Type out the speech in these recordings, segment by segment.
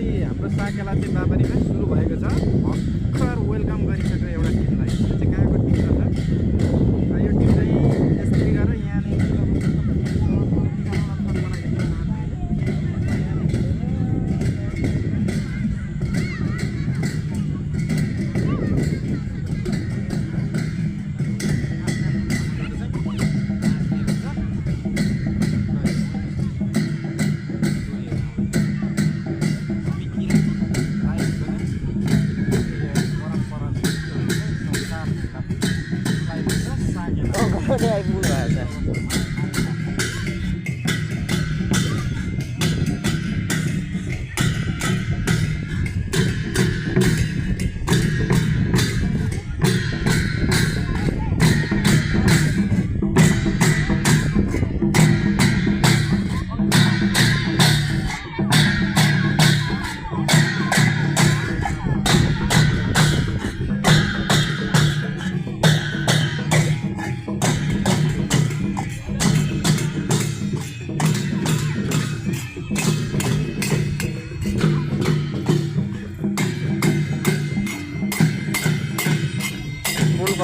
टोली हाम्रो साकेला चाहिँ बाबरीमा सुरु भएको छ। भर्खर वेलकम गरिसक्यो एउटा टिमलाई। यो चाहिँ कहाँको टिम रहेछ? यो टिम चाहिँ यसरी गरेर यहाँनिर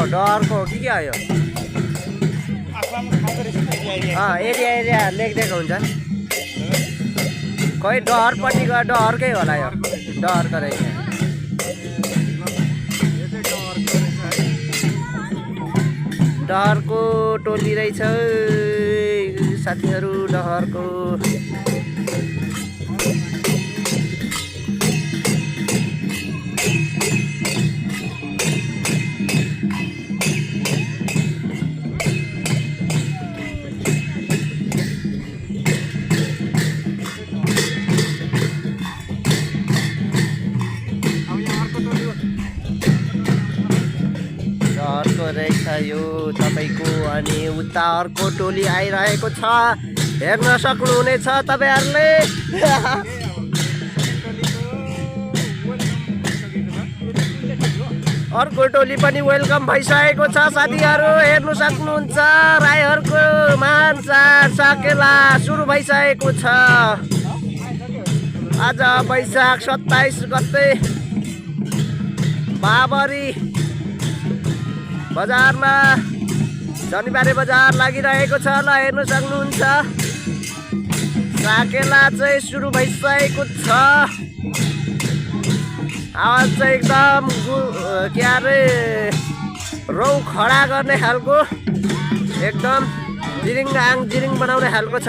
डरको हो कि क्या यो एरिया एरिया लेखिदिएको हुन्छ खै डहरपट्टिको डहरकै होला यो डहरको रहेछ डहरको टोली रहेछ साथीहरू डहरको रहेछ यो तपाईको अनि उता अर्को टोली आइरहेको छ हेर्न सक्नुहुनेछ तपाईहरुले अर्को टोली पनि वेलकम भइसकेको छ साथीहरु हेर्न सक्नुहुन्छ राईहरुको मानसार साकेला सुरु भइसकेको छ आज वैशाख 27 गते बाबरी बजारमा शनिबारे बजार लागिरहेको छ ल हेर्न सक्नुहुन्छ साकेला चाहिँ सुरु भइसकेको छ आवाज चाहिँ एकदम के अरे रौ खडा गर्ने खालको एकदम जिरिङ आङ जिरिङ बनाउने खालको छ